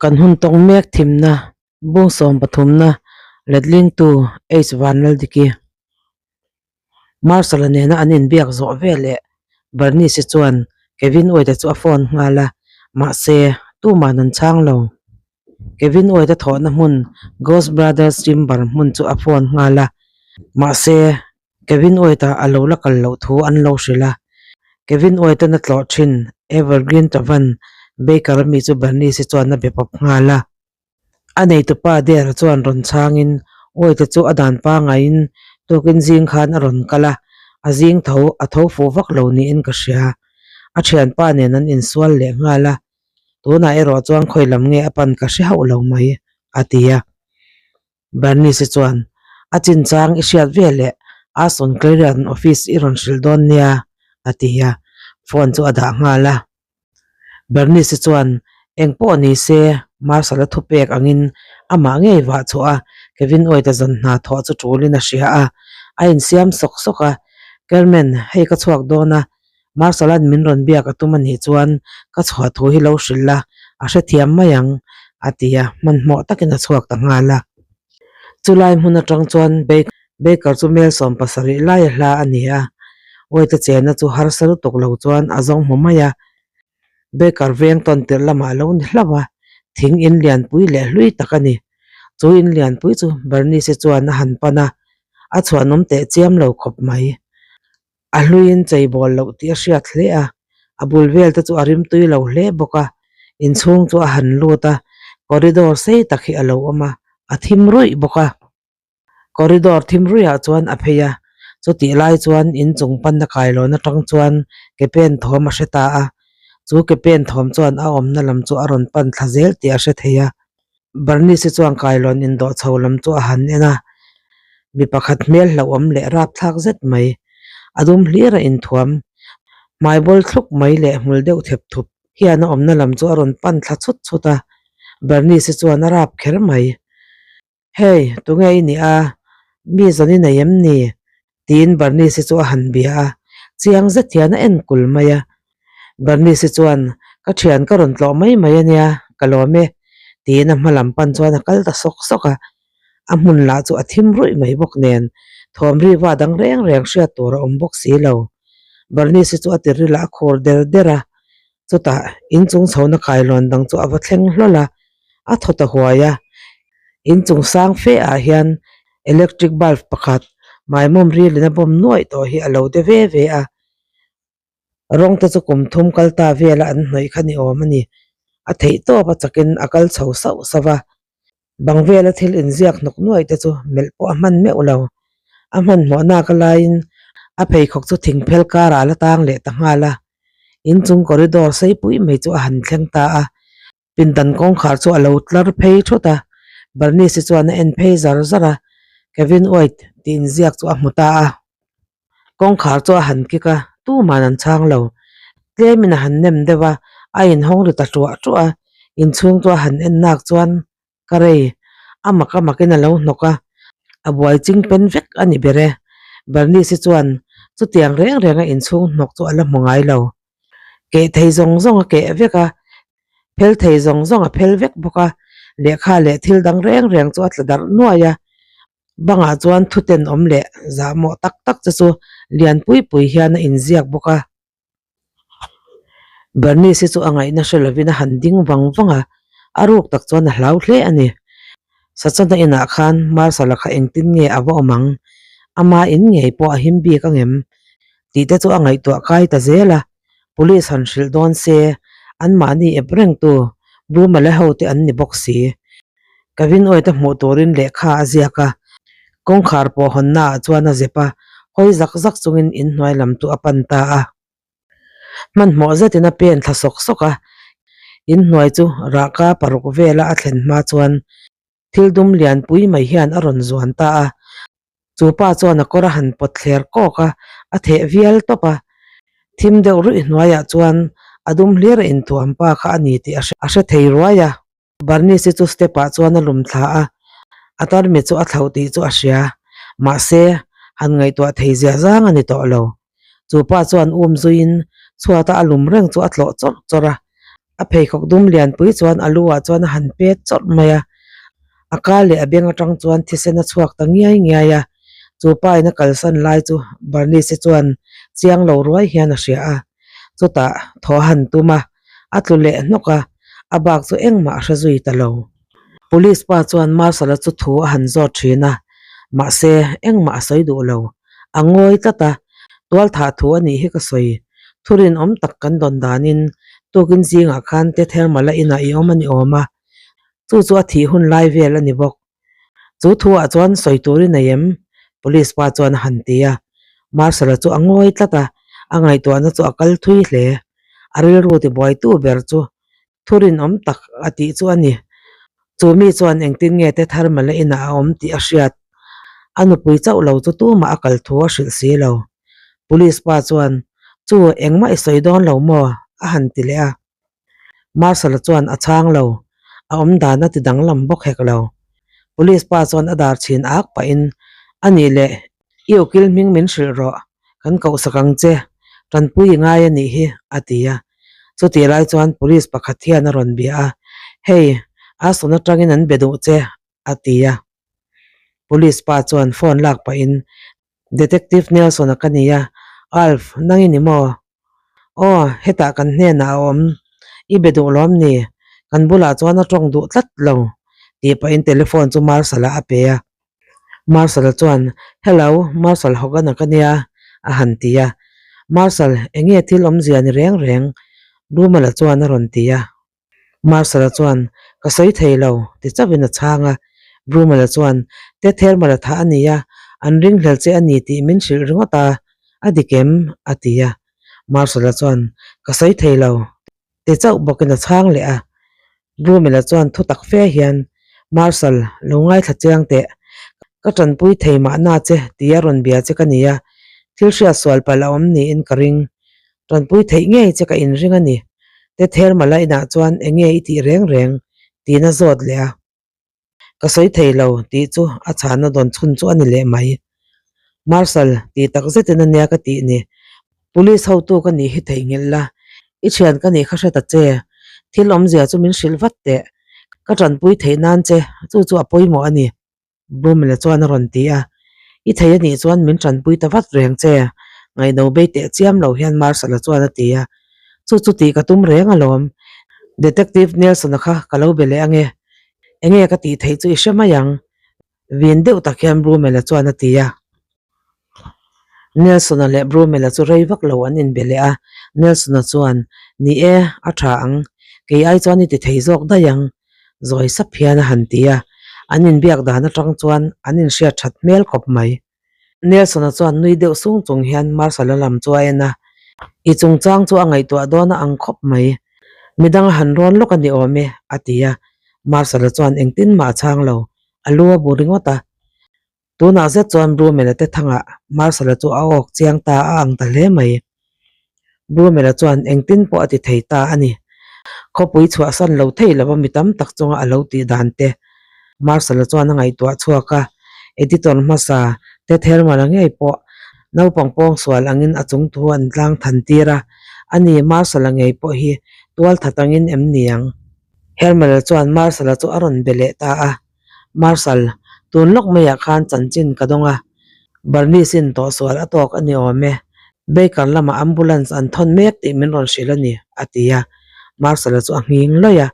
Kan hun tawng mek thimna bung sawm pathumna letlingtu H Vanlaldiki. Marshall-a nena an inbiak zawh veleh Bernice-i chuan Kevin Wade-a chu a phone nghal a, mahse tuman an chhang lo. Kevin Wade-a thawhna hmun Ghost Brothers Timber hmun chu a phone nghal a, mahse Kevin Wade-a a lo la kal loh thu an lo hrilh a. Kevin Wade-a na tlawh thin Evergreen Tavern Baker-a mi chu Bernice-i chuan a be pawp nghal a. A neitupa Dare chuan rawn chhangin Wade-a chu a dan pangaiin tukin zing khan a rawn kal a, a zing tho a tho fuh vak lo niin ka hria. A thianpa nen an insual leh nghal a, tunah erawh chuan khawi lam nge a pan ka hre hauh lo mai, a ti a. Bernice chuan, A chinchang i hriat ve leh Aston Clarion office i rawn hrilh dawn nia, a ti a, phone chu a dah nghal a. Bernice chuan, Eng pawh ni se, Marshal a thupek angin amah ngei vah chhuah a, Kevin Oit-a zawn hna thawh chu tulin a hria a. A insiam sawk sawk a, Carmen, hei ka chhuak dawn a, Marshal-a'n min rawn biak a tum a nih chuan ka chhuah thu hi lo hrilh la, a hrethiam mai ang, a ti a, hmanhmawh takin a chhuak ta nghal a. Chulai hmun atang chuan Baker chu mel 70 lai a hla a ni a, Wade-a chenna chu harsa lutuk lo chuan a zawng hmu mai a. Baker veng tawn tirh lamah a lo ni hlauh a, thing in lianpui leh hlui tak a ni. Chu in lianpui chu Bernice-i chuan a han pan a, a chhuanawm teh chiam lo khawp mai. A hluiin chei bawl loh tih a hriat hle a, a bul vel te chu a rim tui lo hle bawk a, inchhung chu a han lut a, corridor sei tak hi a lo awm a, a thim ruih bawk a. Corridor thim ruihah chuan a phei a, chutih lai chuan inchung panna kailawn atang chuan ke pen thawm a hre ta a, chu ke pen thawm chuan a awmna lam chu a rawn pan thla zel tih a hre thei a. Bernice chuan kailawn indawh chho lam chu a han en a, mi pakhat hmel hlauhawm leh rapthlak zet mai, a dum hlir a inthuam, hmai bawl thluk mai leh hmul deuh thep thup hian a awmna lam chu a rawn pan thla chhut chhut a, Bernice chuan a rap kher mai. Hey, tunge i nih a? Mi zawn i nei em ni? Tiin Bernice chu a han bia a, chiang zet hian a en kul mai a. Bernice chuan, Ka thian ka rawn tlawh mai mai a nia, ka lawm e, tiin a hma lam pan chuan a kal ta sawk sawk a. A hmun lah chu a thim ruih mai bawk nen, thawm riva dang reng reng hriat tur a awm bawk si lo. Bernice chu a tiril a, a khur der der a. Chutah inchung chhohna kailawn dang chu a va thleng hlawl a, a thaw ta huai a. Inchung sang fe ah hian electric bulb pakhat maimawm rilin a bawm nuaih tawh hi a lo de ve ve a. Rawng te chu kum thum kal ta vela an hnawih kha ni awm a ni. A theih tawp a chakin a kal chho sauh sauh a. Bang vela thil inziak hnawk nuaih te chu melh pawh a hman meuh lo. A hmanhmawh nak a laiin a pheikhawk chu thingphel karah a la tang leh ta nghal a. Inchung corridor seipui mai chu a han thleng ta a. Pindan kawngkhar chu a lo tlar phei thut a. Bernice chuan a en phei zar zar a, Kevin White tih inziak chu a hmu ta a. Kawngkhar chu a han kik a, tuman an chhang lo. Tlemin a han nem deuh a, a inhawng ri ta ṭuah ṭuah a. Inchhung chu a han en nak chuan ka rei, a mak a makin a lo hnawk a, a buai ching pen vek a ni ber e. Bernice-i chuan chutiang reng renga inchhung hnawk chu a la hmu ngai lo. Keh thei zawng zawng a keh vek a, phel thei zawng zawng a phel vek bawk a, lehkha leh thil dang reng reng chu a tla darh nuai a. Bangah chuan thuten awm leh zahmawh tak tak che chu lian pui pui hian a inziak bawk a. Bernice hi chu a ngaihna hre lovin a han ding vang vang a, a ruk tak chuan a hlau hle a ni. Sachana inah khan Marshal-a kha engtin nge a va awm ang? Ama in ngei pawh a him bik angem? Tih te chu a ngaihtuah kai ta zel a, Police han hrilh dawn se anmahni ep rengtu Brumale hote an ni bawk si. Kevin Oit-a hmuh turin lehkha a ziak a, kawngkhar pawh hawnnaah chuan a zep a, hawi zak zak chungin inhnuai lam chu a pan ta a. Hmanhmawh zetin a pen thla sawk sawk a, inhnuai chu rahka paruk vela a thlen hma chuan thil dum lianpui mai hian a rawn zuan ta a. Chu pa chuan a kawr a han pawt thler kawk a, a theh vial tawp a. Thim deuh ruih hnuaiah chuan a dum hlir a intuam pa kha a ni tih a hre thei ruai a. Bernice chu step ah chuan a lum thla a, a tarmit chu a thlauh tih chu a hria. Mahse, han ngaihtuah thei zia zang a ni tawh lo. Chu pa chuan um zuiin chhuata a lum reng chu a tlawh chawrh chawrh a. A pheikhawk dum lianpui chuan a lu ah chuan a han pet chawrh mai a, a ka leh a beng atang chuan thisen a chhuak ta ngiai ngiai a, chu pa in a kalsan lai chu Bernice chuan chiang lo ruai hian a hria a, chutah thaw a han tum a, a tlu leh hnawk a, a bak chu engmah a hre zui ta lo. Police pa chuan Marshal-a chu thu a han zawt thin a, mahse engmah a sawi duh lo. A ngawi tlat a, tualthah thu a nih hi ka sawi. Thu rinawm tak kan dawn danin tukin zingah khan Ted Hermala inah i awm a ni awm a, chu chu a thih hun lai vel a ni bawk. Chu thuah chuan sawi tur i nei em? Police pa chuan a han ti a. Marshal-a chu a ngawi tlat a, a ngaihtuahna chu a kal thui hle. A rilru tibuaitu ber chu Thu rinawm tak a tih chu a ni. Chu mi chuan engtin nge te thar mala inah a awm tih a hriat. A nupui chauh lo chu tumah a kal thu a hrilh si lo. Police pa chuan, Chu, engmah i sawi dawn lo maw? a han ti leh a. Marshal-a chuan a chhang lo. A awm dan a ti danglam bawk hek lo. Police pa chuan a dar chhin ak pahin, A nih leh, i ukil hming min hrilh rawh. Kan kohsak ang che, tanpui i ngai a nih hi, a ti a. Chutih lai chuan police pakhat hian a rawn bia a, Hei, Aston atangin an be duh che, a ti a. Police pa chuan phone lak pahin, Detective Nelson-a ka ni a, Alf, nang i ni maw? Aw, hetah kan hnenah a awm. I be duh lawm ni? Kan bulah chuan a tawng duh tlat lo, tih pahin telephone chu Marshal-a a pe a. Marshal chuan, Hello, Marshal Hogan-a ka nia, a han ti a. Marshal, eng nge thil awmzia ni reng reng? Blumel-a chuan a rawn ti a. Marshal-a chuan, Ka sawi thei lo, ti chauhin a chhang a. Blumel-a chuan, Ted Hermal-a thah a ni a, an ringhlel che a ni tih min hrilh ringawt a, a dik em? a ti a. Marshal-a chuan, Ka sawi thei lo, ti chauh bawkin a chhang leh a. Blumel-a chuan thu tak fe hian, Marshal, lo ngaithla chiang teh. Ka tanpui thei mahna che tia rawn bia che ka ni a, thil hriat sual palh a awm niin ka ring. Tanpui theih ngei che ka inring a ni. Ted Hermala inah chuan eng nge i tih reng reng? tiin a zawt leh a. Ka sawi thei lo tih chu a chhahna dawn chhun chu a ni leh mai. Marshal, tih tak zetin a nia ka tih ni. Police hotu ka nih hi theihnghilh la, i thian ka nih kha hre ta che. Thil awmzia chu min hrilh vat teh. Ka tanpui theih nan che, chu chu a pawimawh a ni. Brumel-a chuan a rawn ti a, I thei a nih chuan min tanpui ta vat reng che, ngaihno bei teh chiam lo hian Marshal-a chuan a ti a. Chu chu tih ka tum reng alawm. Detective Nelson-a kha ka lo be leh ange. Enge ka tih theih chu i hre mai ang, vin deuh tak hian Brumel-a chuan a ti a. Nelson-a leh Brumel-a chu rei vak lo an inbe leh a, Nelson-a chuan, Ni e, a tha ang. Kei ai chuan i ti thei zawk daih ang, zawi sap hian a han ti a. An inbiak dan atang chuan an inhriat that hmel khawp mai. Nelson-a chuan nui deuh sung chung hian Marshall-a lam chu a en a, I chungchang chu a ngaihtuah dawn a ang khawp mai. Midang a han rawn lawk a ni awm e, a ti a. Marshall-a chuan engtin mah a chhang lo, a lu a bu ringawt a. Tunah zet chuan Brumel-a te thangah Marshall-a chu a awk chiang ta a ang ta hle mai. Brumel-a chuan engtin pawh a ti thei ta a ni. Khawpui chhuahsan lo thei lova mi tam tak chunga a lo tih dan te Marshall-a chuan a ngaihtuah chhuak a. Editor hmasa Ted Herman-a ngei pawh naupang pawngsual angin a chung thu an tlang than tir a, ani Marshall-a ngei pawh hi tualthat angin em ni ang? Herman-a chuan Marshall-a chu a rawn be leh ta a. Marshal, tun lawk maiah khan chanchin ka dawng a, Bernice-in tawhsual a tawk a ni awm e, Baker lamah ambulance an thawn mek tih min rawn hrilh a ni, a ti a. Marshal-a chu a nghing lawih a,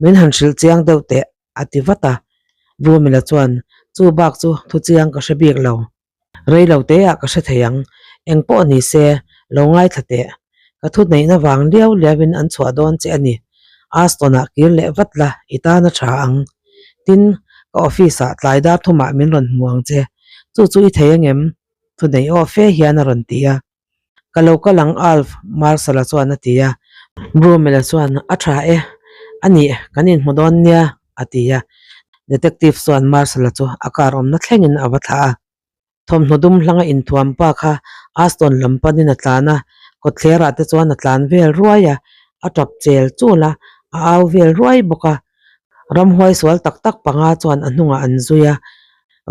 Min han hrilh chiang deuh teh, a ti vat a. Brumila chuan, Chu bak chu thu chiang ka hre bik lo. Rei lo te ah ka hre thei ang, eng pawh ni se, lo ngaithla teh. Ka thu neihna vang liau liau in an chhuah dawn che a ni. Aston ah kir leh vat la, i tan a tha ang. Tin, ka office ah tlai dar thumah min rawn hmu ang che. Chu chu i thei angem? Thu neih aw fe hian a rawn ti a. Ka lo kal ang Alf, Marshall-a chuan a ti a. Brumel-a chuan, A tha e, a nih, kan inhmu dawn nia, a ti a. Detective chuan Marshall-a chu a car awmna thlengin a va thlah a. Thawmhnaw dum hlanga inthuam pa kha Aston lam panin a tlan a, kawtthlerah te chuan a tlan vel ruai a, a tap chel chul a, a au vel ruai bawk a. Ramhuai sual tak tak panga chuan a hnungah an zui a,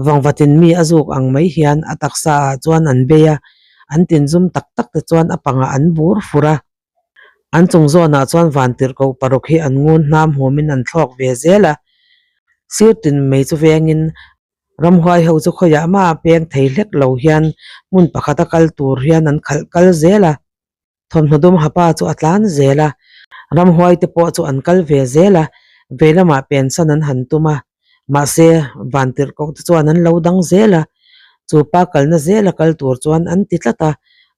Vangvatin mi a zuk ang mai hian a taksa ah chuan an bei a, an tinzum tak tak te chuan a pangah an bur fur a. An chung zawnah chuan vantirhkoh paruk hi an ngun hnam humin an thlawk ve zel a. Sir tin mai chu vengin ramhuai ho chu khawiah mah a peng thei hlek lo hian hmun pakhata kal tur hian an khalh kal zel a. Thawmhnaw dum hapa chu a tlan zel a, ramhuai te pawh chu an kal ve zel a, vei lamah pensan an han tum a, mahse vantirhkoh te chuan an lo dang zel a, chu pa kalna zela kal tur chuan an ti tlat a,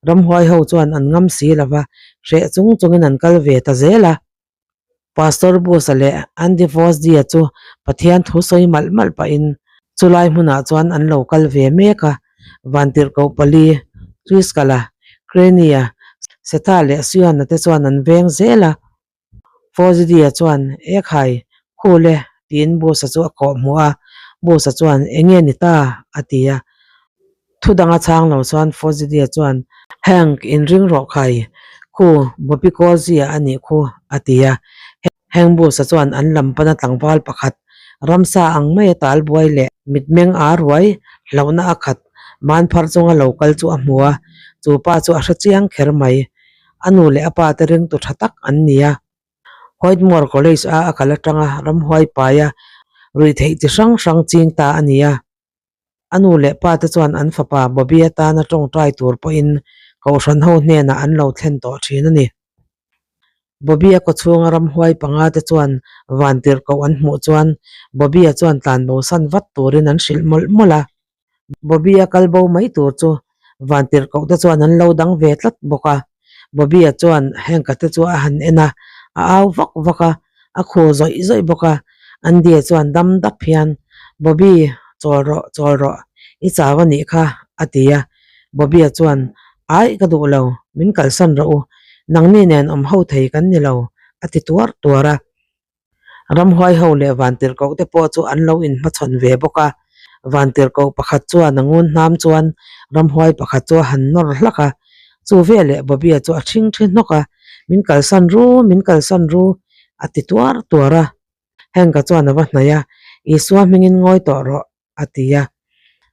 ramhuai ho chuan an ngam si lo va, hreh chung chungin an kal ve ta zel a. Pastor Busa leh Andy Vosdia chu Pathian thu sawi malh malh pahin chulai hmunah chuan an lo kal ve mek a, Vantirhkoh pali, Triskala, Krenia, Setha leh Siona te chuan an veng zel a. Vosdia chuan, Ekhai, khul e, tiin Busa chu a kawh hmuh a, Busa chuan, Enge ni ta? a ti a. Thu danga chhang lo chuan Fozidia chuan, Hank, inring rawh khai, khu Bobby Kozia a nih khu, a ti a. Hank Busa chuan an lam pana tlangval pakhat, ramsa ang maia tal buai leh mitmeng aa ruai hlauhna a khat man pharh chunga lo kal chu a hmu a, chu pa chu a hre chiang kher mai. A nu leh a pa te ringtu tha tak an ni a. Whitmore College a a kal atanga ramhuai paia ruihtheih chi hrang hrang ching ta a ni a. A nu leh pa te chuan an fapa Bobby atana tawngtai tur pawhin Kohhran ho hnenah an lo thlen tawh thin a ni. Bobby-a kawchhunga ramhuai panga te chuan vantirhkoh an hmuh chuan Bobby-a chuan tlanbo san vat turin an hrilh mawlh mawlh a. Bobby-a kal bo mai tur chu vantirhkoh te chuan an lo dang ve tlat bawk a. Bobby-a chuan Hank-a te chu a han en a, a au vak vak a, a khur zawih zawih bawk a. Andy-a chuan dam dap hian, Bobby, chawl rawh, chawl rawh, i chau a nih kha, a ti a. Bobby-a chuan, Aih, ka duh lo, min kalsan rawh u, nangni nen awm ho thei kan ni lo, a ti tuar tuar a. Ramhuai ho leh vantirhkoh te pawh chu an lo inhmachhawn ve bawk a, vantirhkoh pakhat chuan a ngun hnam chuan ramhuai pakhat chu a han nawr hlak a, chu veleh Bobby-a chu a thing thi hnawk a, Min kalsan ru, min kalsan ru, a ti tuar tuar a. Hank-a chuan a va hnaih a, Isua hmingin ngawi tawh rawh, a ti a.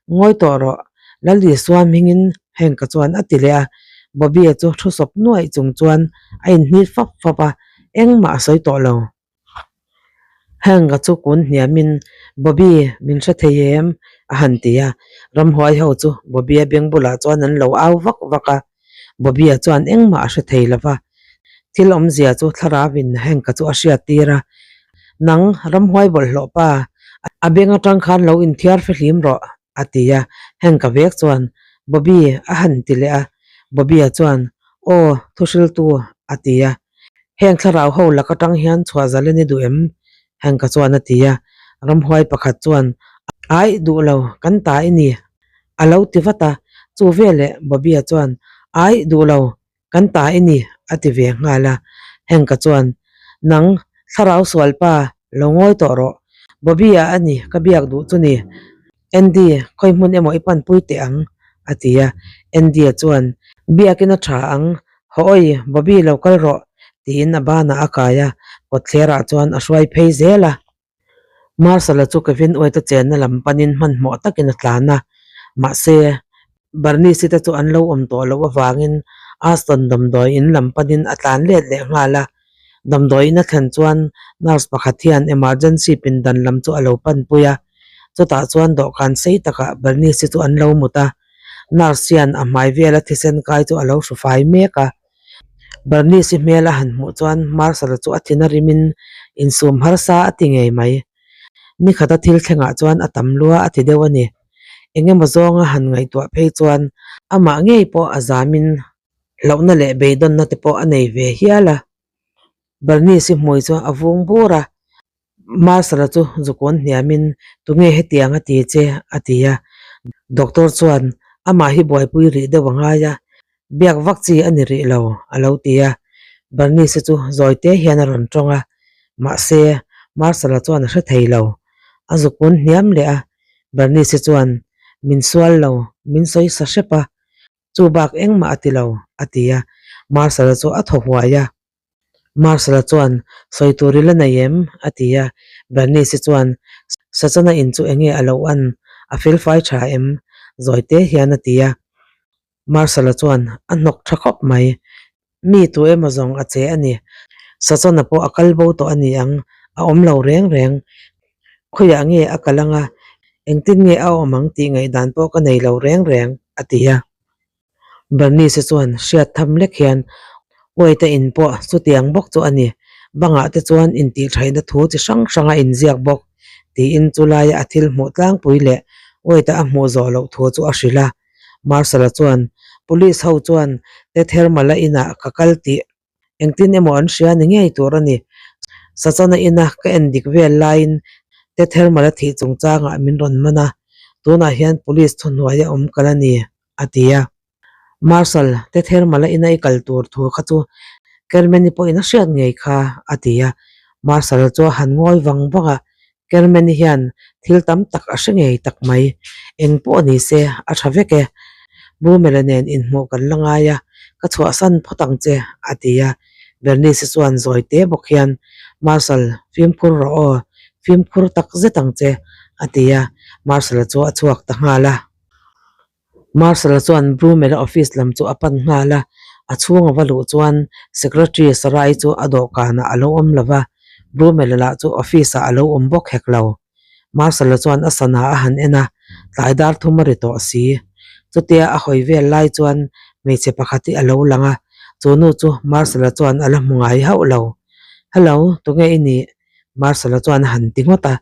Ngawi tawh rawh, Lal Isua hmingin Hank-a chuan a ti leh a. Bobby-a chu thu sawp nuaih chung chuan a inhnit fap fap a, engmah a sawi tawh lo. Hank-a chu kun hniamin, Bobby, min hre thei em? a han ti a. Ramhuai ho chu Bobby-a beng bulah chuan an lo au vak vak a. Bobby-a chuan engmah a hre thei lo va, thil awmzia chu thlarauin Hank-a chu a hriat tir a, Nang, ramhuai bawlhhlawh pa, a beng atang khan lo inthiar fihlim rawh, a ti a. Hank-a vek chuan, Bobby, a han ti leh a. Bobby-a chuan, Aw, thuhriltu, a ti a. Heng thlarau ho lak atang hian chhuah zalen i duh em? Hank-a chuan a ti a. Ramhuai pakhat chuan, Aih, duh lo, kan ta i ni, A lo ti vat a, chu veleh Bobby-a chuan, Aih, duh lo, kan ta i ni, a ti ve nghal a. Hank-a chuan, Nang, thlarau sual pa, lo ngawi tawh rawh. Bobby-a a ni, ka biak duh chu ni. Andy, khawi hmun emaw i panpui teh ang, a ti a. Andy-a chuan, Biakin a tha ang, haw awi, Bobby lo kal rawh, tiin a banah a kai a, kawtthlerah chuan a hruai phei zel a. Marshal-a chu Kevin White-a chenna lam panin hmanhmawh takin a tlan a, mahse, Bernice-i te chu an lo awm tawh loh avangin Aston damdawi in lam panin a tlan let leh nghal a. Damdawi in a thlen chuan nurse pakhat hian emergency pindan lam chu a lo panpui a, chutah chuan dawhkan sei takah Bernice-i chu an lo mut a, nurse hian a hmai vela thisen kai chu a lo hru fai mek a. Bernice-i hmel a han hmuh chuan Marshal-a chu a thin a rimin insum harsa a ti ngei mai. Nikhata thil thlengah chuan a tam lua a ti deuh a ni. Eng emaw zawnga han ngaihtuah phei chuan amah ngei pawh a zamin hlauhna leh beidawnna te pawh a nei ve hial a. Bernice-i hmui chu a vung bur a, Marshal-a chu zukawn hniamin, Tunge hetiang a ti che? a ti a. Doctor chuan, Amah hi buaipui rih deuh a ngai a, biak vak chi a ni rih lo, a lo ti a. Bernice-i chu zawi te hian a rawn tawng a, mahse, Marshal-a chuan a hre thei lo. A zukawn hniam leh a, Bernice-i chuan, Min sual lo, min sawi sa hrep a, chu bak engmah a ti lo, a ti a. Marshal-a chu a thaw huai a. Marshal-a chuan, Sawi tur i la nei em? a ti a. Bernice-i chuan, Sachana in chu enge a lo an? A felfai tha em? Zawi te hian a ti a. Marshal-a chuan, A hnawk tha khawp mai. Mi tu emaw zawng a che a ni. Sachona pawh a kal bo tawh a ni ang, a awm lo reng reng. Khawiah nge a kal anga, engtin nge a awm ang tih ngaihdan pawh ka nei lo reng reng, a ti a. Bernice chuan hriat tham lek hian Uaita in pawh chutiang bawk chu a ni, bangah te chuan intihṭhaihna thu chi hrang hrang a inziak bawk, tiin chulaia a thil hmuh tlangpui leh Uaita a hmuh zawh loh thu chu a hrilh a. Marshal-a chuan, Police ho chuan Ted Hermala inah ka kal tih Engtin emaw an hria ni ngei tur a ni. Sachana ina ka en dik vel laiin Ted Hermala thih chungchangah min rawn man a, tunah hian police thuhnuaia awm kal a ni, a ti a. Marshal, Ted Hermala ina i kal tur thu kha chu Kermeni pawhin a hriat ngei kha, a ti a. Marshal chu a han ngawi vang vang a, Kermeni hian thil tam tak a hre ngei tak mai. Eng pawh ni se, a tha vek e. Bumela nen inhmuh kan la ngai a, ka chhuahsan phawt ang che, a ti a. Bernice chuan zawi te bawk hian, Marshal, fimkhur rawh aw, fimkhur tak zet ang che, a ti a. Marshal-a chu a chhuak ta nghal a. Marshal-a chuan Brumel-a office lam chu a pan nghal a, a chhung a va luh chuan Secretary Sarai chu a dawhkanah a lo awm lo va, Brumel-a lah chu office-ah a lo awm bawk hek lo. Marshal-a chuan a sana a han en a, tlai dar thum a ri tawh si. Chutia a hawi vel lai chuan hmeichhe pakhat hi a lo lang a, chu nu chu Marshal-a chuan a la hmu ngai hauh lo. Hello, tunge i nih? Marshal-a chuan a han ti ngawt a.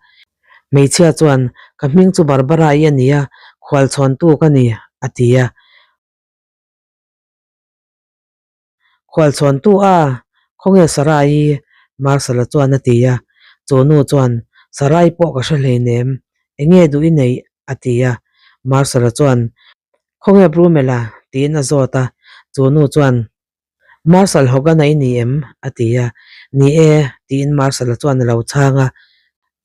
Hmeichhia chuan, Ka hming chu Barbara-i a ni a, khualchhawntu ka ni, a ti a. Khualchhawntu a, khawnge Sarai-i? Marshal-a chuan a ti a. Chu nu chuan, Sarai pawh ka hre hleinem, enge duh i neih? a ti a. Marshal-a chuan, Khawnge Brumel-a? tiin a zawt a. Chu nu chuan, Marshal Hogan-a i ni em? a ti a. Ni e, tiin Marshal-a chuan a lo chhang a.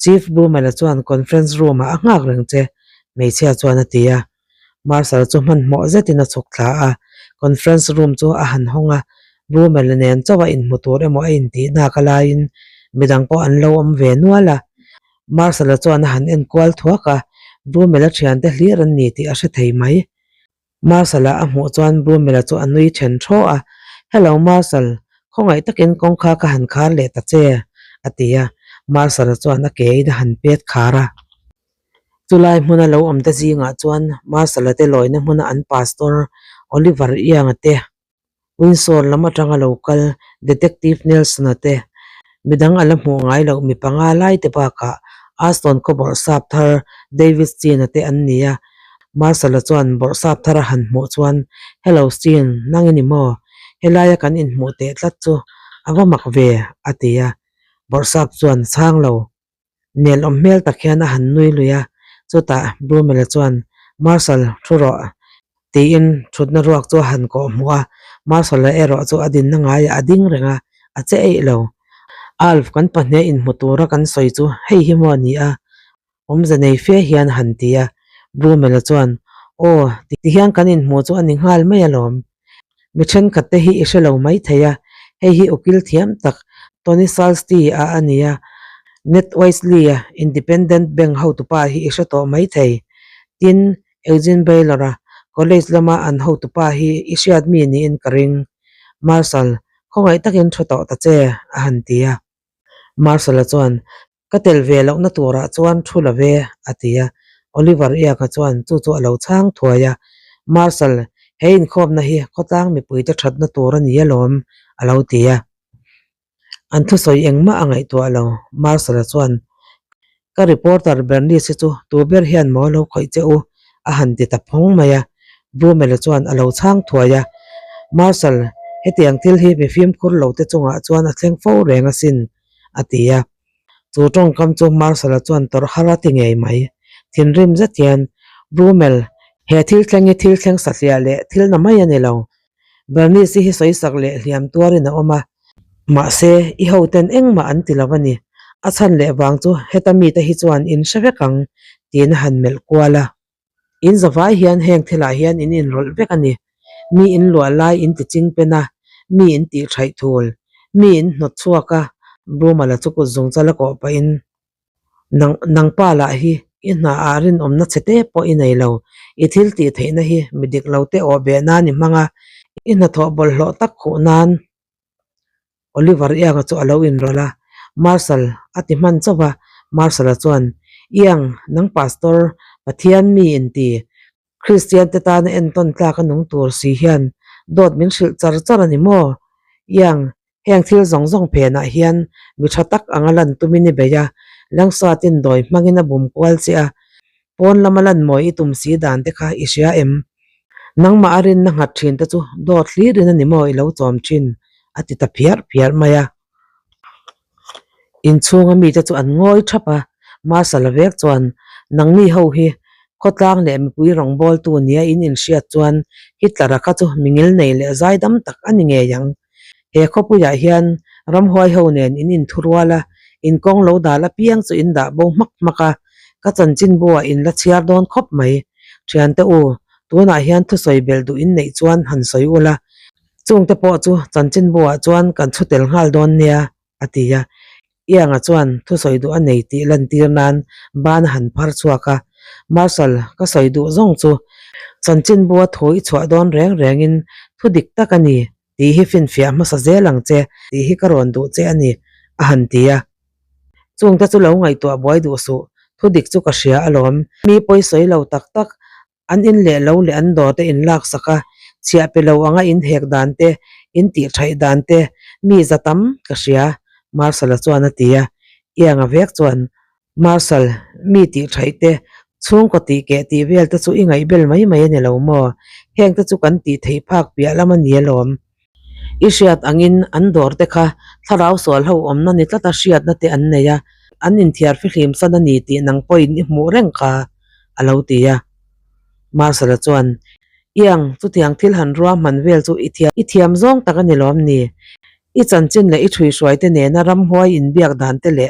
Chief Brumel-a chuan conference room-ah a nghak reng che, hmeichhia chuan a ti a. Marshal chu hmanhmawh zetin a chhuk thla a, conference room chu a han hawng a. Brumel-a nen chauh a inhmu tur emaw a intih nak a laiin midang pawh an lo awm ve nual a. Marshal-a chuan a han enkual thuak a, Brumel-a thiante hlir an ni tih a hre thei mai. Marshal-a a hmuh chuan Brumel-a chu a nui then thaw a, Hello Marshal, khawngaih takin kawngka ka han khar leh ta che, a ti a. Marshal-a chuan a ke in a han pet khar a. Chulai hmuna lo awmte zingah chuan Marshal-a te lawina hmuna an pastor Oliver Young-a te Windsor lam atanga lo kal Detective Nelson-a te, midang a la hmuh ngai loh mi panga lai te bakah Aston khaw bawrhsap thar David Steen-a te an ni a. Marshall-a chuan bawrhsap thar a han hmuh chuan, Hello Steen, nang i ni maw? Helaia kan inhmuh teh tlat chu a va mak ve, a ti a. Bawrhsap chuan chhang lo. Nelawm hmel tak hian a han nui lui a, chutah Brumel-a chuan, Marshal, thu rawh, tiin thutna ruak chu a han kawh hmuh a, Marshal-a erawh chu a dinna ngaiah a ding reng a, a che eih lo. Alf, kan pahnih inhmu tura kan sawi chu hei hi maw a ni a? Awmze nei fe hian a han ti a, Brumel-a chuan, Aw, tihian kan inhmuh chu a ni nghal mai alawm. Mi thenkhat te hi i hre lo mai thei a, hei hi ukil thiam tak Tony Salsti-a a ni a, Ned Wisely-a Independent Bank hotupa hi i hre tawh mai thei. Tin, Eugene Baylor-a college lama an hotupa hi i hriat mi niin ka ring. Marshal, khawngaih takin thu tawh ta che, a han ti a. Marshal-a chuan, Ka tel ve lohna turah chuan thu lo ve, a ti a. Oliver Iaka chuan chu chu a lo chhang thuai a. Marshal, he inkhawmna hi khawtlang mipuite thatna tur a ni alawm, a lo ti a. An thusawi engmah a ngaihtuah lo. Marshal-a chuan, Ka reporter Bernice hi chu tu ber hian maw lo khawih che u? a han ti ta phawng mai a. Brumel-a chuan a lo chhang thuai a. Marshal, hetiang thil hi mi fimkhur lote chungah chuan a thleng fo reng asin, a ti a. Chu tawngkam chu Marshal-a chuan tawrh har a ti ngei mai. Thinrim zet hian, Brumel, he thil thleng hi thil thleng satliah leh thil na mai a ni lo. Bernice-i hi sawisak leh hliam tuarin a awm a. Mahse, i hoten engmah an ti lo a ni. A chhan leh vang chu heta mite hi chuan in hre vek ang, tiin a han melh kual a. In zavai hian heng thilah hian in inrawlh vek a ni. Mi in luah lai in ti ching pen a, mi in tih thaih thul, mi in hnawt chhuak a, Brumala chu kut zung chal a kawh pahin, Nang, nangpa lah hi i hna ah rinawmna chhe te pawh i nei lo. I thil tih theihna hi mi dik lo te awh beh nan i hmang a. I hnathawh bawlhhlawh tak khuh nan Oliver Ianga chu a lo inrawlh a, Marshal a ti hman chauh a, Marshal-a chuan, Iang, nang Pastor, Pathian mi inti, Kristian te tana entawn tlak a nung tur si hian dawt min hrilh char char a ni maw? Iang, heng thil zawng zawng phenah hian mi tha tak anga lan tumin i bei a, Langsatin dawi hmangin a bum kual che a, pawn lama lan mawi i tum si dan te kha i hria em? Nangmah a rinna nghat thin te chu dawt hlirin a ni maw i lo chawm thin? a ti ta phiarh phiarh mai a. Inchhunga mite chu an ngawi thap a, Marshal-a vek chuan, Nangni ho hi khawtlang leh mipui rawngbawltu nia in inhriat chuan Hitler-a kha chu mingil nei leh zaidam tak a ni ngei ang. He khawpuiah hian ramhuai ho nen in inthurual a, in kawng lo dal apiang chu in dah bo hmak hmak a, ka chanchinbu-ah in la chhiar dawn khawp mai. Thiante u, tunah hian thusawi belh duh in neih chuan han sawi ula, Chungte pawh chu chanchinbu-ah chuan kan chhu tel nghal dawn nia, a ti a. Ianga chuan thusawi duh a nei tih lantir nan ban a han phar chhuak a. Marshal, ka sawi duh zawng chu chanchinbu-a thu i chhuah dawn reng rengin thu dik tak a ni tih hi finfiah hmasa zel ang che tih hi ka rawn duh che a ni, a han ti a. Chungte chu lo ngaihtuah buai duh suh, thu dik chu ka hria alawm. Mi pawi sawi lo tak tak An in leh lo leh an dawr te in lak sak a, chhiah pe lo anga in hek dan te, in tih thaih dan te, mi za tam ka hria, Marshal-a chuan a ti a. Ianga vek chuan, Marshal, mi tih thaih te, chhungkaw tih keh tih vel te chu i ngaihbel mai mai a ni lo maw? Heng te chu kan tih theih phak piah lam a ni alawm. I hriat angin an dawr te kha thlarau sual ho awmna ni tlata hriatna te an nei a, an inthiar fihlim san a ni tih nang pawhin i hmuh reng kha, a lo ti a. Marshal-a chuan, Iang, chutiang thil han ruahman vel chu i thiam i thiam zawng tak a ni lawm ni? I chanchin leh i ṭhuihruai te nena ramhuai inbiak dan te leh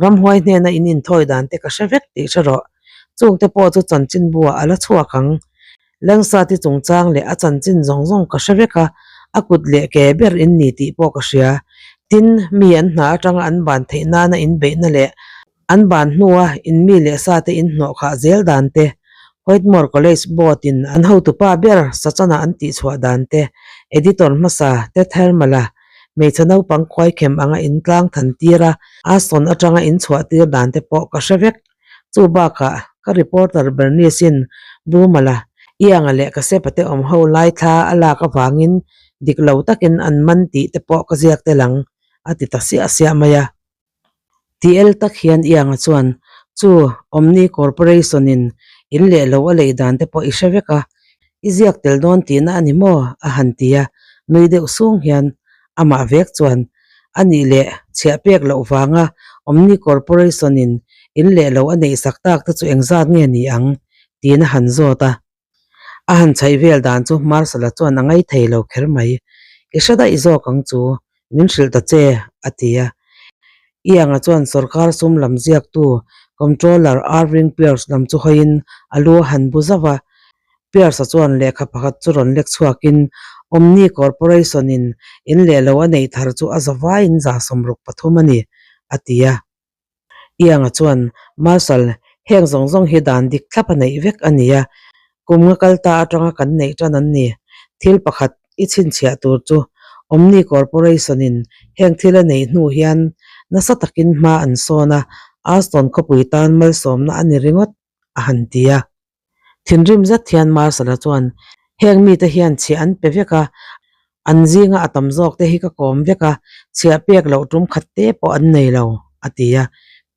ramhuai hnena in inthawi dan te ka hre vek tih hre rawh. Chungte pawh chu chanchinbuah a la chhuak ang. Langsati chungchang leh a chanchin zawng zawng ka hre vek a, a kut leh ke ber in ni tih pawh ka hria. Tin, mi an hna atanga an ban theih nana in beihna leh an ban hnua in mi leh sate in hnawh khah zel dan te, Whitmore College Board in an hotupa ber Sachana an tihchhuah dan te, Editor hmasa Ted Hermala hmeichhe naupang khuaikhem anga in tlang than tir a, Aston atanga in chhuah tir dan te pawh ka hre vek. Chu bakah ka reporter Bernice-in Brumala, Ianga leh ka sepa te awm ho lai thla a lak avangin dik lo takin an man tih te pawh ka ziak tel ang, a ti ta siah siah mai a. Ti el tak hian Ianga chuan, Chu, Omni Corporation-in in leh lo a lei dan te pawh i hre vek a, i ziak tel dawn tihna a ni maw? a han ti a, nui deuh sung hian amah vek chuan, A nih leh chhiah pek loh vanga Omni Corporation-in in leh lo a neih sak tak te chu engzat nge ni ang? tiin a han zawt a. A han chhaih vel dan chu Marshal-a chuan a ngaithei lo kher mai. I hre daih zawk ang chu, min hrilh ta che, a ti a. Ianga chuan sawrkar sum lam ziaktu Comptroller Irving Pierce lam chu hawiin a lu a han bu zauh a. Pierce-a chuan lehkha pakhat chu rawn lek chhuakin Omni Corporation-in in leh lo a neih thar chu a zavaiin 63 a ni, a ti a. Ianga chuan, Marshal, heng zawng zawng hi dan dik thlap a neih vek a ni a, kum nga kal ta atanga kan neih tan an ni. Thil pakhat i chhinchhiah tur chu Omni Corporation-in heng thil a neih hnu hian nasa takin hma an sawn a, Aston khawpui tan malsawmna a ni ringawt, a han ti a. Thinrim zet hian Marshal-a chuan, Heng mite hian chhiah an pe vek a, an zinga a tam zawk te hi ka kawm vek a, chhiah pek loh tum khat te pawh an nei lo, a ti a.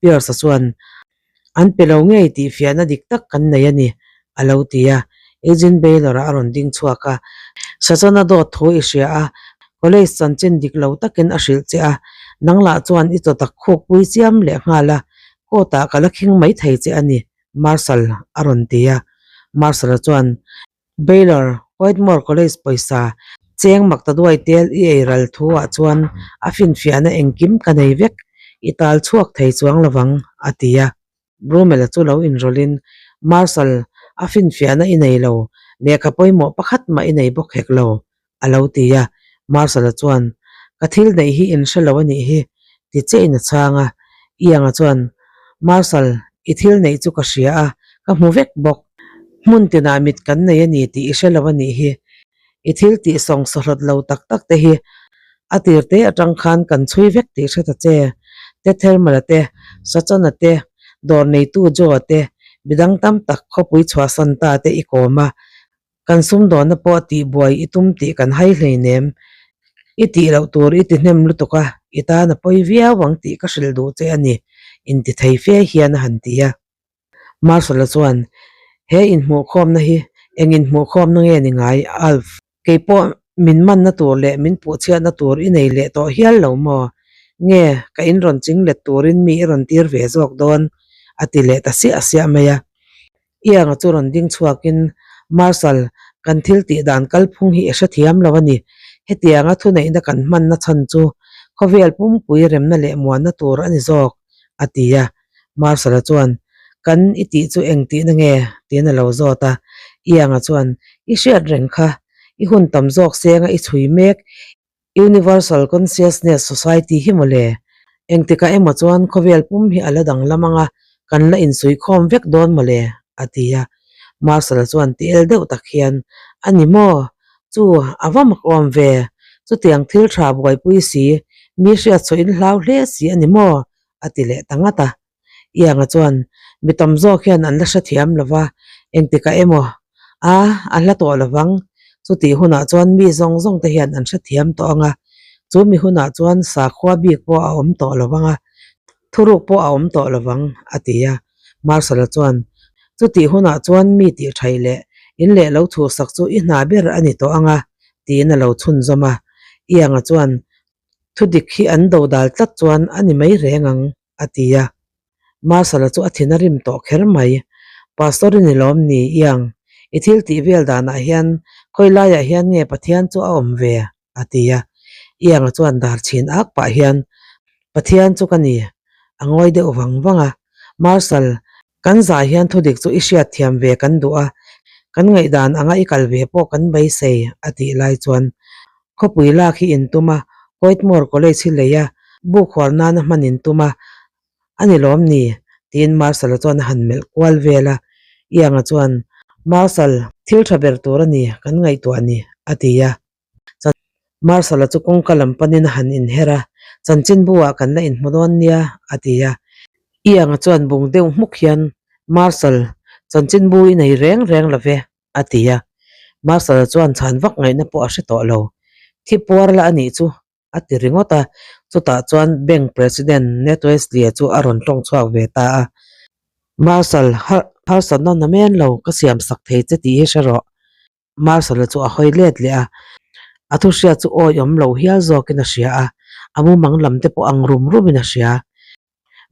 Pierce-a chuan, An pe lo ngei tih fiahna dik tak kan nei a ni, a lo ti a. Eugene Baylor-a a rawn ding chhuak a, Sachana dawt thu i hria a, college chanchin dik lo takin a hrilh che a, nang lah chuan i chawtak khukpui chiam leh nghal a, court-ah ka la khing mai thei che a ni, Marshal a rawn ti a. Marshal-a chuan, Baylor, Whitmore College pawisa cheng mak ta duai tel i ei ral thu ah chuan a finfiahna engkim ka nei vek, i tal chhuak thei chuang lovang, a ti a. Brumel-a chu lo inrawlhin, Marshal, a finfiahna i nei lo, lehkha pawimawh pakhat mah i nei bawk hek lo, a lo ti a. Marshal-a chuan, Ka thil neih hi in hre lo a nih hi, ti chiahin a chhang a. Ianga chuan, Marshal, i thil neih chu ka hria a, ka hmu vek bawk. Hmun tinah mit kan nei a ni tih i hre lo a nih hi. I thil tih sawng sawhlawt lo tak tak te hi a tir te atang khan kan chhui vek tih hre ta che. Ted Hermala te, Sachana te, dawr neitu Joe-a te, midang tam tak khawpui chhuahsan ta te i kawm a, kan sumdawnna pawh tihbuai i tum tih kan hai hleinem. I tih loh tur i ti hnem lutuk a, i tan a pawi viau ang tih ka hrilh duh che a ni, intithei fe hian a han ti a. Marshall-a chuan, He inhmuhkhawmna hi eng inhmuhkhawmna nge ni ngai, Alf? Kei pawh min manna tur leh min puhchhiatna tur i nei leh tawh hial lo maw? Nge ka in rawn ching let turin mi i rawn tir ve zawk dawn? a ti leh ta siah siah mai a. Ianga chu rawn ding chhuakin, Marshall, kan thil tih dan kalphung hi i hrethiam lo a ni. Hetianga thuneihna kan hmanna chhan chu khawvel pumpui remna leh muanna tur a ni zawk, a ti a. Marshall-a chuan, Kan i tih chu eng tihna nge? tiin a lo zawt a. Ianga chuan, I hriat reng kha, i hun tam zawk senga i chhui mek Universal Consciousness Society hi mawle. Engtikah emaw chuan khawvel pum hi a la danglam ang a, kan la insuikhawm vek dawn mawle, a ti a. Marshall-a chuan ti el deuh tak hian, A ni maw? Chu, a va mak awm ve. Chutiang thil tha buaipui si, mi hriat chhuah in hlau hle si a ni maw? a ti leh ta ngat a. Ianga chuan, Mi tam zawk hian an la hrethiam lo va, engtikah emaw a a hla tawh lo vang. Chutih hunah chuan mi zawng zawng te hian an hrethiam tawh ang a, chu mi hunah chuan sakhua bik pawh a awm tawh lo vang a, thuruk pawh a awm tawh lo vang, a ti a. Marshall-a chuan, Chutih hunah chuan mi tihṭhaih leh in leh lo chhuhsak chu i hna ber a ni tawh ang a, tiin a lo chhunzawm a. Ianga chuan, Thudik hi an do dal tlat chuan a ni mai reng ang, a ti a. Marshall-a chu a thin a rim tawh kher mai. Pastor i ni lawm ni, Iang? I thil tih vel danah hian khawi laiah hian nge Pathian chu a awm ve? a ti a. Ianga chuan dar chhin ak pah hian, Pathian chu ka ni, a ngawi deuh vang vang a. Marshall, kan zah hian thudik chu i hriatthiam ve kan duh a, kan ngaihdan anga i kal ve pawh kan beisei, a tih lai chuan Khawpui lak hi in tum a, Whitmore College hi lei a, buk huar nana hman in tum a, a ni lawm ni? tiin Marshall-a chuan a han melh kual vel a. Ianga chuan, Marshall, thil tha ber tur a ni, kan ngaihtuah ni, a ti a. Marshall-a chu kawngka lam panin a han inher a, Chanchinbu ah kan la inhmu dawn nia, a ti a. Ianga chuan bung deuh hmuk hian, Marshall, chanchinbu i nei reng reng lo ve, a ti a. Marshall-a chuan chhan vak ngaihna pawh a hre tawh lo. Thi puar la a nih chu, a ti ringawt a. Chutah chuan Bank President Ned Wesley-a chu a rawn tawng chhuak ve ta a. Marshall, harsatna na men lo, ka siam sak thei che tih hi hre rawh. Marshall-a chu a hawi let leh a, a thu hriat chu awi awm lo hial zawkin a hria a, a mumang lam te pawh ang rum rumin a hria.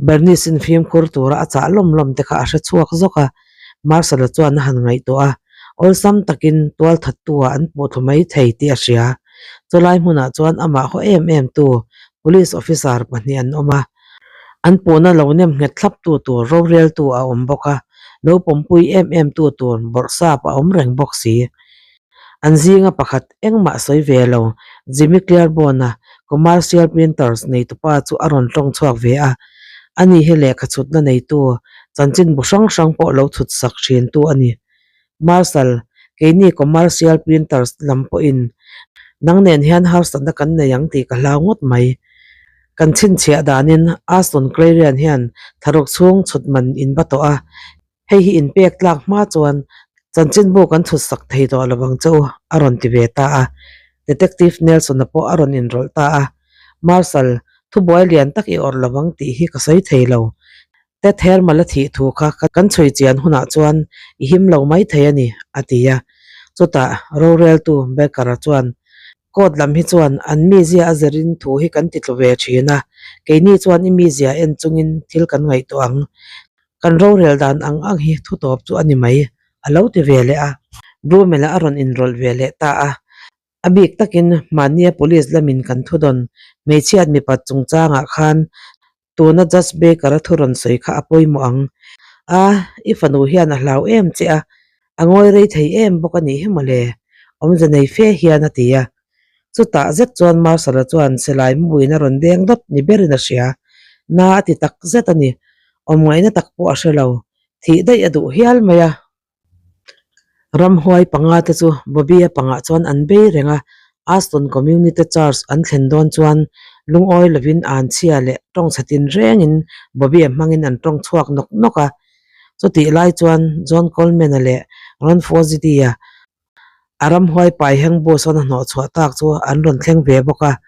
Bernice-in fimkhur tura a chah lawm lawm te kha a hre chhuak zawk a, Marshall-a chuan a han ngaihtuah a, awlsam takin tual thattu-ah an pawh thlu mai thei tih a hria. Chulai hmunah chuan amah haw em em tu Police officer pahnih an awm a, an puhna lo nem nghet thlap tu tur roreltu a awm bawk a, lo pawmpui em em tu tur bawrhsap a awm reng bawk si. An zinga pakhat engmah sawi ve lo, Jimmy Claiborne-a Commercial Printers neitupa chu a rawn tawng chhuak ve a. Ani hi lehkha chhutna neitu, chanchinbu hrang hrang pawh lo chhut sak thintu a ni. Marshall, keini Commercial Printers lam pawhin nang nen hian harsatna kan nei ang tih ka hlau ngawt mai. Kan chhinchhiah danin Aston Clarion hian tharuk chhung chhut man in va tawh a, Hei hi inpek tlak hma chuan chanchinbu kan chhut sak thei tawh lo vang che u, a rawn ti ve ta a. Detective Nelson-a pawh a rawn inrawlh ta a. Marshal, thubuai lian tak i awrh lo vang tih hi ka sawi thei lo. Ted Hermal-a thih thu kha kan chhui chian hunah chuan i him lo mai thei a ni, a ti a. Chutah roreltu Baker-a chuan, Court lam hi chuan an mizia a zirin thu hi kan ti tlu ve thin a, keini chuan i mizia en chungin thil kan ngaihtuah ang. Kan rorel dan ang ang hi thu tawp chu a ni mai, a lo ti ve leh a. Brumel-a a rawn inrawlh ve leh ta a. A bik takin mahnia police lamin kan thu dawn hmeichhiat mipat chungchangah khan tuna Judge Baker-a thu rawn sawi kha a pawimawh ang. A, i fanu hian a hlau em che a, a ngawi rei thei em bawk a nih hi mawle, awmze nei fe hian a ti a. Chutah zet chuan Marshall-a chuan silai muin a rawn deng dawt ni berin a hria. Na a ti tak zet a ni. Awm ngaihna tak pawh a hre lo. Thih daih a duh hial mai a. Ramhuai panga te chu Bobby-a pangah chuan an bei reng a, Aston Community Church an thlen dawn chuan lungawi lovin anchhia leh tawngchhe tin rengin Bobby-a hmangin an tawng chhuak nawk nawk a. Chutih lai chuan John Coleman-a leh Ron Fozzie-a a ramhuai pai heng bus a hnawh chhuah tak chu an rawn thleng ve bawk a.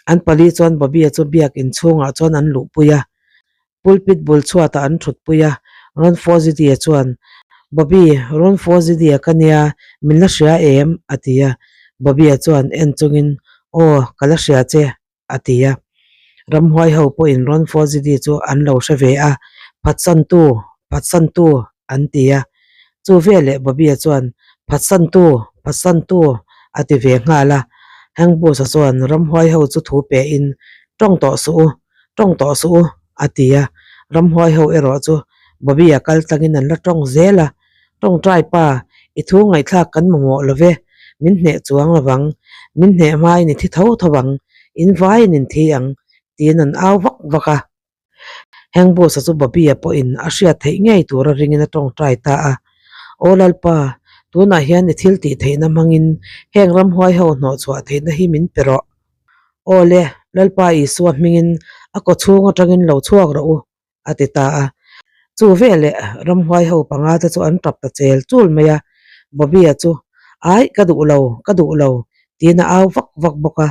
An pali chuan Bobby-a chu biak inchhungah chuan an luhpui a. Pulpit bul chhuatah an thutpui a, Ron Fozzie chuan, Bobby, Ron Fozzie ka nia, min la hria em? a ti a. Bobby-a chuan en chungin, Aw, ka la hria che, a ti a. Ramhuai ho pawhin Ron Fozzie chu an lo hre ve a, Phatsantu, phatsantu, an ti a. Chu veleh Bobby-a chuan, Phatsantu, phatsantu, a ti ve nghal a. Hank Bush-a chuan ramhuai ho chu thu pehin, Tawng tawh suh u, Tawng tawh suh u, a ti a. Ramhuai ho erawh chu Bobby-a kal tlangin an la tawng zel a. Tawngtai pa, i thu ngaihthlak kan mamawh lo ve, min hneh chuang lo vang, min hneh hmain i thi tho tho vang, in vaiin in thi ang, tiin an au vak vak a. Heng bus-a chu Bobby-a pawhin a hriat theih ngei tura ringin a tawngtai ta a. Aw Lalpa, tunah hian i thil tih theihna hmangin heng ramhuai ho hnawhchhuah theihna hi min pe rawh. Aw le, Lalpa Isua hmingin a kaw chhung atangin lo chhuak rawh u, a ti ta a. Chu veleh ramhuai ho panga te chu an tap ta chel chul mai a. Bobby-a chu, Aih, ka duh lo, ka duh lo, tiin a au vak vak bawk a.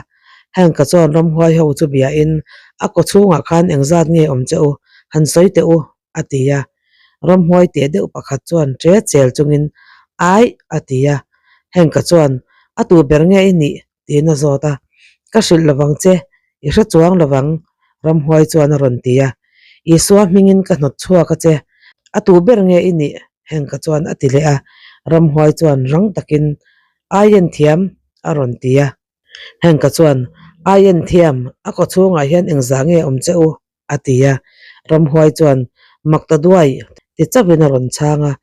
Hank-a chuan ramhuai ho chu biain, A kaw chhungah khan engzat nge awm che u, han sawi teh u, a ti a. Ramhuai teh deuh pakhat chuan ṭe chel chungin, Aih, a ti a. Hank-a chuan, A tu ber nge i nih? tiin a zawt a, Ka hrilh lovang che, i hre chuang lovang, ramhuai chuan a rawn ti a. Isua hmingin ka hnawt chhuak a che, a tu ber nge i nih? Henka chuan a ti leh a. Ramhuai chuan rang takin, Ai en thiam, a rawn ti a. Henka chuan, Ai en thiam, a kaw chhungah hian engzah nge awm che u? a ti a. Ramhuai chuan, Mak ta duai, ti chauhin a rawn chhang a.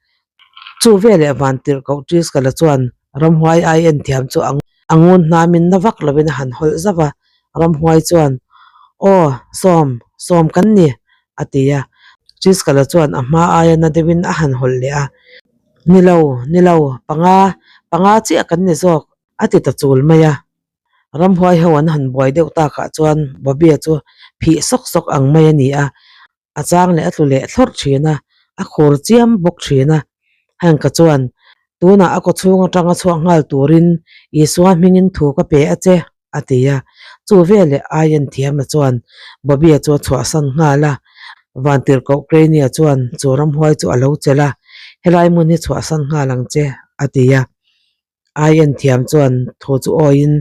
Chu veleh Vantirhkoh Triskala chuan ramhuai ai en thiam chu a ngun hnamin na vak lovin a han hawlh zauh a. Ramhuai chuan, Aw, sawm, sawm kan ni, a ti a. Triskala chuan a hma aia na deuhin a han hawlh leh a. Ni lo, ni lo, panga, panga chiah kan ni zawk, a ti ta chul mai a. Ramhuai ho an han buai deuh takah chuan Bobby-a chu phih sawk sawk ang mai a ni a, a chang leh a tlu leh thlawrh thin a, a khur chiam bawk thin a. Hank-a chuan, Tunah a kawchhung atanga chhuak nghal turin Isua hmingin thu ka pe a che, a ti a. Chu veleh Ian thiama chuan Bobby-a chu a chhuahsan nghal a. Vantirhkoh Crane-a chuan chu ramhuai chu a lo chelh a, Helai hmun hi chhuahsan nghal ang che, a ti a. Aien thiam chuan thu chu awiin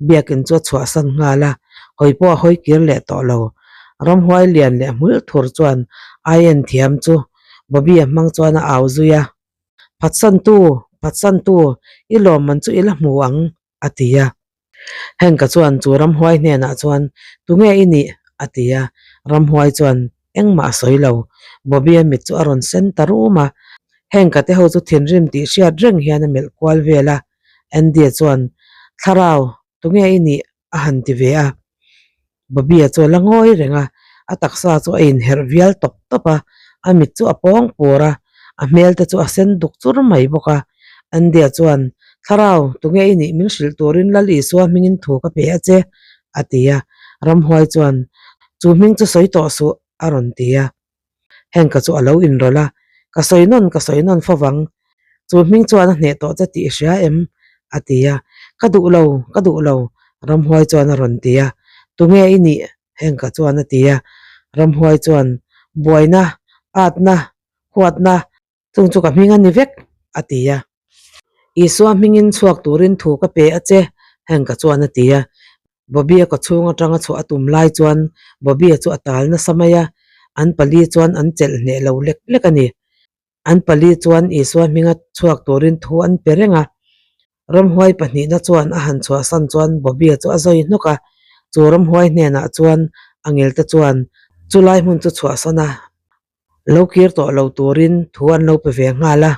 biakin chu a chhuahsan nghal a, hawi pawh a hawi kir leh tawh lo. Ramhuai lian leh hmul thur chuan Aien thiam chu Bobby-a hmang chuan a au zui a, Phatsantu, phatsantu, i lawmman chu i la hmu ang, a ti a. Henka chuan chu ramhuai hnenah chuan, Tunge i nih? a ti a. Ramhuai chuan, Engmah a sawi lo. Bobby-a mit chu a rawn sen ta rum a. Henka te ho chu thinrim tih hriat reng hian a melh kual vel a. Andy-a chuan, Thlarau, tunge i nih? a han ti ve a. Bobby-a chu a la ngawi reng a, a taksa chu a inherh vial tawp tawp a, a mit chu a pawng pur a, a hmel te chu a sen duk chur mai bawk a. Andy-a chuan, Thlarau, tunge i nih min hrilh turin Lal Isua hmingin thu ka pe a che, a ti a. Ramhuai chuan, Chu hming chu sawi tawh suh, a rawn ti a. Henka chu a lo inrawlh a, Ka sawi nawn, ka sawi nawn fo vang. Chu hming chuan a hneh tawh che tih i hria em? a ti a. Ka duh lo, ka duh lo, Ramhuai chuan a rawn ti a. Tunge i nih? Henka chuan a ti a. Ramhuai chuan, Buaina, atna, huatna, Chung chu ka hming a ni vek, a ti a. Isua hmingin chhuak turin thu ka pe a che, Hank-a chuan a ti a. Bobby-a kawchhung atanga chhuah a tum lai chuan Bobby-a chu a tal nasa mai a, an pali chuan an chelh hneh lo lek lek a ni. An pali chuan Isua hminga chhuak turin thu an pe reng a. Ramhuai pahnihna chuan a han chhuahsan chuan Bobby-a chu a zawi hnawk a, chu ramhuai hnenah chuan a ngelte chuan chulai hmun chu chhuahsan a. Lo kir tawh lo turin thu an lo pe ve nghal a.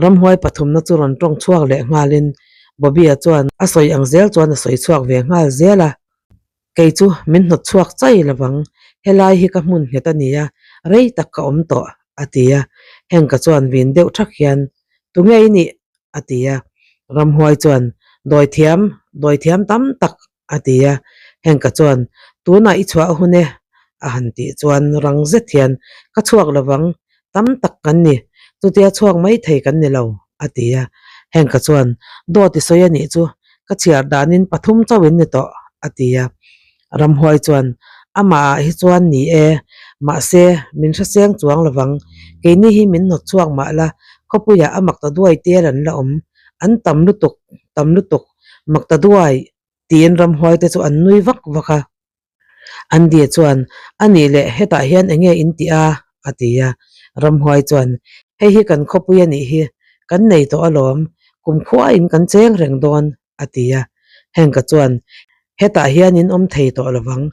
Ramhuai pathumna chu rawn tawng chhuak leh nghalin Bobby-a chuan a sawi ang zel chuan a sawi chhuak ve nghal zel a. Kei chu min hnawt chhuak chai lovang, helai hi ka hmun nghet a nia, rei tak ka awm tawh, a ti a. Henka chuan vin deuh thak hian, Tunge i nih? A ti a. Ramhuai chuan, Dawithiam, dawithiam tam tak, a ti a. Henka chuan, Tunah i chhuah hun e, a han tih chuan rang zet hian, Ka chhuak lovang, tam tak kan ni, chutia chhuak mai thei kan ni lo, a ti a. Henka chuan, Dawt i sawi a nih chu, ka chhiar danin pathum chauh in ni tawh, a ti a. Ramhuai chuan, Amah ah hi chuan ni e, mahse, min hreseng chuang lovang, keini hi min hnawt chhuak mah la, khawpuiah a mak ta duai tel an la awm, an tam lutuk, tam lutuk, mak ta duai, tiin ramhuai te chu an nui vak vak a. Andy chuan, A nih leh, hetah hian eng nge in tih a? a ti a. Ramhuai chuan, Hei hi kan khawpui a nih hi, kan nei tawh alawm, kumkhuain kan cheng reng dawn, a ti a. Henka chuan, Hetah hian in awm thei tawh lovang,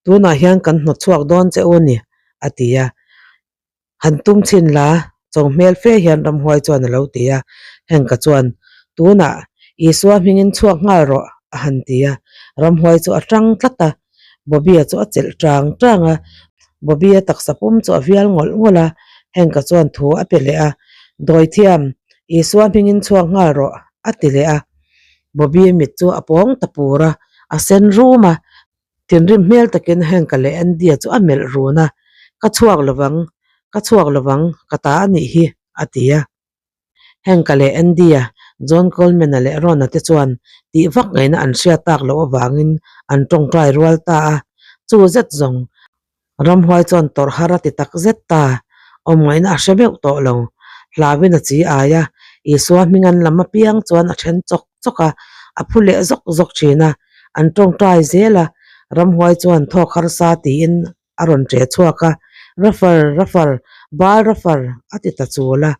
tunah hian kan hnawt chhuak dawn che u ni, a ti a. Han tum chhin la, cho hmel fe hian ramhuai chuan a lo ti a. Henka chuan, Tunah Isua hmingin chhuak nghal rawh, a han ti a. Ramhuai chu a tang tlat a, Bobby-a chu a chelh tang tang a. Bobby-a taksa pum chu a vial ngawlh ngawlh a, Henka chuan thu a pe leh a, Dawithiam, Isua hmingin chhuak nghal rawh, a ti leh a. Bobby-a mit chu a pawng ta pur a, a sen rum a. Thinrim hmel takin Henka leh Andy-a chu a melh run a, Ka chhuak lovang, ka chhuak lovang, ka ta a nih hi, a ti a. Henka leh Andy-a, John Coleman-a leh Ron-a te chuan tih vak ngaihna an hriat tak loh avangin an tawngtai rual ta a. Chu zet zawng, ramhuai chuan tawrh har a ti tak zet ta, awm ngaihna a hre meuh tawh lo. Hlauin a chi ai a, Isua hming an lam apiang chuan a then chawk chawk a, a phu leh zawk zawk thin a, an tawngtai zel a, ramhuai chuan thawk harsa tiin a rawn ṭe chhuak a, Refer, refer, Baal refer, a ti ta chul a.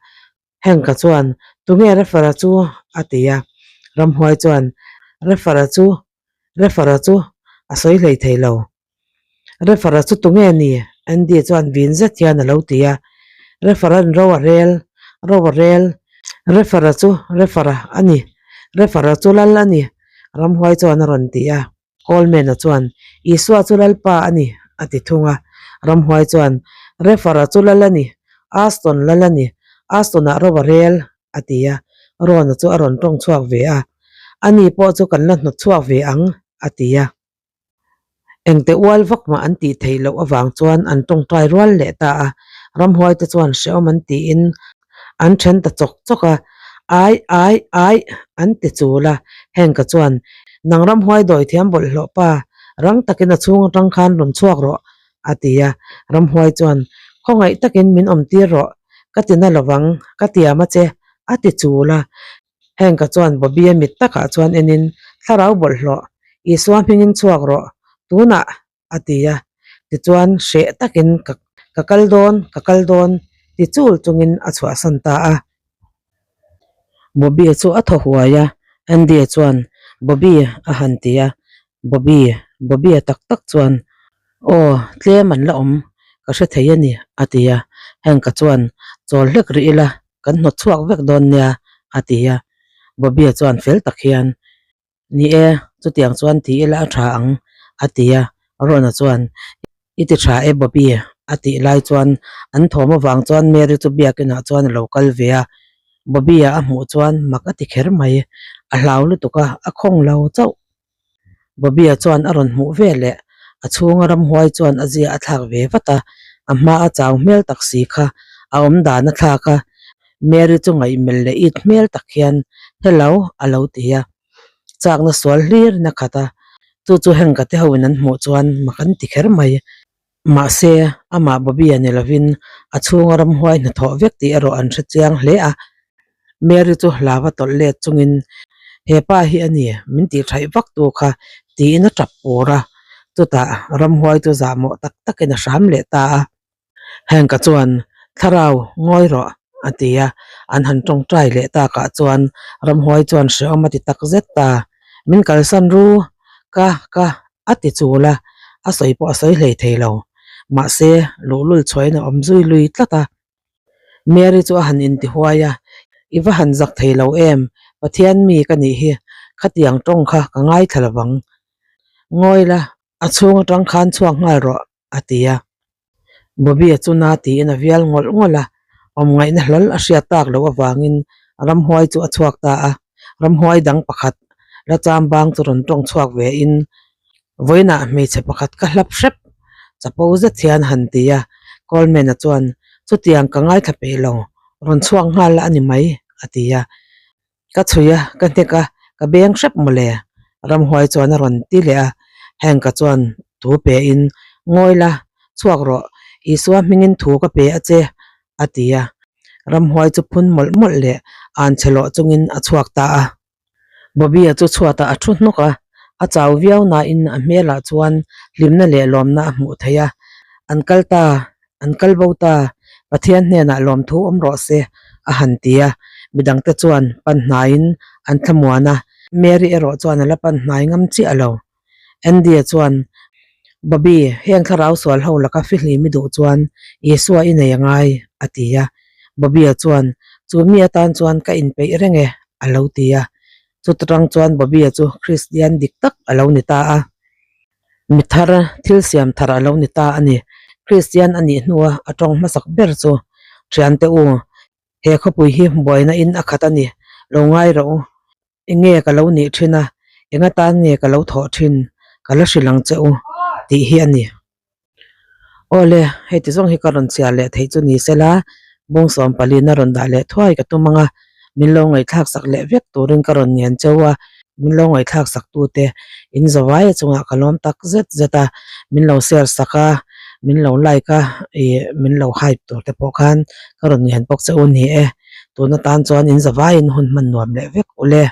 Henka chuan, Tunge refer-a chu? a ti a. Ramhuai chuan, Refer-a chu, refer-a chu, a sawi hlei thei lo. Refer-a chu tunge ni? Andy chuan vin zet hian a lo ti a. Refer-a'n ro a rel, ro a rel, refer-a chu refer-a a ni, refer-a chu lal a ni, Ramhuai chuan a rawn ti a. Coleman-a chuan, Isua chu Lalpa a ni, a ti thung a. Ramhuai chuan, Refer-a chu lal a ni, Aston lal a ni, Aston-ah ro a rel, a ti a. Ron-a chu a rawn tawng chhuak ve a, Ani pawh chu kan la hnawt chhuak ve ang, a ti a. Engte ual vak mah an tih theih loh avang chuan an tawngtai rual leh ta a. Ramhuai te chuan hrehawm an tiin an then ta chawk chawk a, Ai, ai, ai, an ti chul a. Henka chuan, Nang ramhuai dawithiam bawlhhlawh pa, rang takin a chhung atang khan rawn chhuak rawh, a ti a. Ramhuai chuan, Khawngaih takin min awm tir rawh, ka ti na lovang, ka tiam a che, a ti chul a. Henka chuan Bobby-a mit takah chuan enin, Thlarau bawlhhlawh, Isua hmingin chhuak rawh, tunah a ti a. Tichuan, hreh takin ka ka kal dawn, ka kal dawn ti chul chungin a chhuahsan ta a. Bobby chu a thaw huai a, Andy chuan, Bobby a han ti a. Bobby, Bobby a tak tak chuan, Aw, tlem an la awm, ka hre thei a ni, a ti a. Hank-a chuan, Chawl hlek rih ila, kan hnawt chhuak vek dawn nia, a ti a. Bobby-a chuan fel tak hian, Ni e, chutiang chuan ti ila a tha ang, a ti a. Rona chuan, I ti tha e Bobby, a tih lai chuan an thawm avang chuan Mary chu biakinah chuan a lo kal ve a. Bobby-a a hmuh chuan mak a ti kher mai, a hlau lutuk a, a khawng lo chauh. Bobby-a chuan a rawn hmuh ve leh a chhunga ramhuai chuan a zia a thlak ve vat a, a hma a chau hmel tak si kha a awm dan a thlak a. Mary chu ngaihmel leh it hmel tak hian, Hello, a lo ti a. Chakna sual hlir in a khat a, chu chu heng ka te ho in an hmuh chuan mak an ti kher mai. Mahse, amah Bobby-a ni lovin a chhunga ramhuai hnathawh vek tih erawh an hre chiang hle a. Mary chu hlava tawlh let chungin, He pa hi a ni, min tih thaih vak tu kha, tiin a tap pur a. Chutah ramhuai chu zahmawh tak takin a hram leh ta a. Hank-a chuan, Thlarau, ngawi rawh, a ti a. An han tawngtai leh takah chuan ramhuai chuan hrehawm a ti tak zet ta. Min kalsan ru, ka, ka, a ti chul a, a sawi pawh a sawi hlei thei lo. Mahse, luhlul chhuahin a awm zui lui tlat a. Mary chu a han intihuai a, I va han zak thei lo em, Pathian mi ka nih hi, khatiang tawng kha ka ngaithla lovang. Ngawi la, a chhung atang khan chhuak nghal rawh, a ti a. Bobby-a chu na tiin a vial ngawlh ngawlh a, awm ngaihna hlawl a hriat tak loh avangin Ramhuai chu a chhuak ta a, ramhuai dang pakhat la chambang chu rawn tawng chhuak ve in vawiinah hmeichhe pakhat ka hlap hrep chapo zet hian a han ti a, Coleman-a chuan chutiang ka ngaithla peih lo, rawn chhuak nghal la a ni mai a ti a. Ka chhui a, ka hnek a, ka beng hrep mawle. Ramhuai chuan a rawn ti leh a, Hank-a chuan thu pe in, Ngawi la, chhuak rawh, Isua hmingin thu ka pe a che, a ti a. Ramhuai chu phun mawlh mawlh leh an che lawh chungin a chhuak ta a. Bobby-a chu chhuatah a thu hnawk a, a chau viau nain a hmelah chuan hlimna leh lawmna a hmuh theih a. An kal ta, An kal bo ta, Pathian hnenah lawmthu awm rawh se, a han ti a. Midangte chuan pan hnaiin an thlamuan a, Mary erawh chuan a la pan hnai ngam chiah lo. Andy-a chuan, Bobby, heng thlarau sual ho laka fihlim i duh chuan Isua i nei a ngai, a ti a. Bobby-a chuan, Chu mi atan chuan ka inpeih reng e, a lo ti a. Chuta tang chuan Bobby-a chu Kristian dik tak a lo ni ta a. Mi thar, thil siam thar a lo ni ta a ni. Kristian a nih hnua a tawng hmasak ber chu, Thiante u, he khawpui hi buaina in a khat a ni, lo ngai rawh u. Enge ka lo nih thin a, eng atan nge ka lo thawh thin, ka la hrilh ang che u, tih hi a ni. Awle, hei ti zawng hi ka rawn chhiar leh theih chu ni sela, bawngsawm paliin a rawn dah leh thuai ka tum ang a, min lo ngaihthlak sak leh vek turin ka rawn ngen cheu a, min lo ngaihthlak sak tute in zawaia chungah ka lawm tak zet zet a, min lo share sak a, min lo like a, ih min lo hype tur te pawh khan ka rawn ngen bawk che u ni e, tun atan chuan in zavaiin hun hman nuam leh vek ule.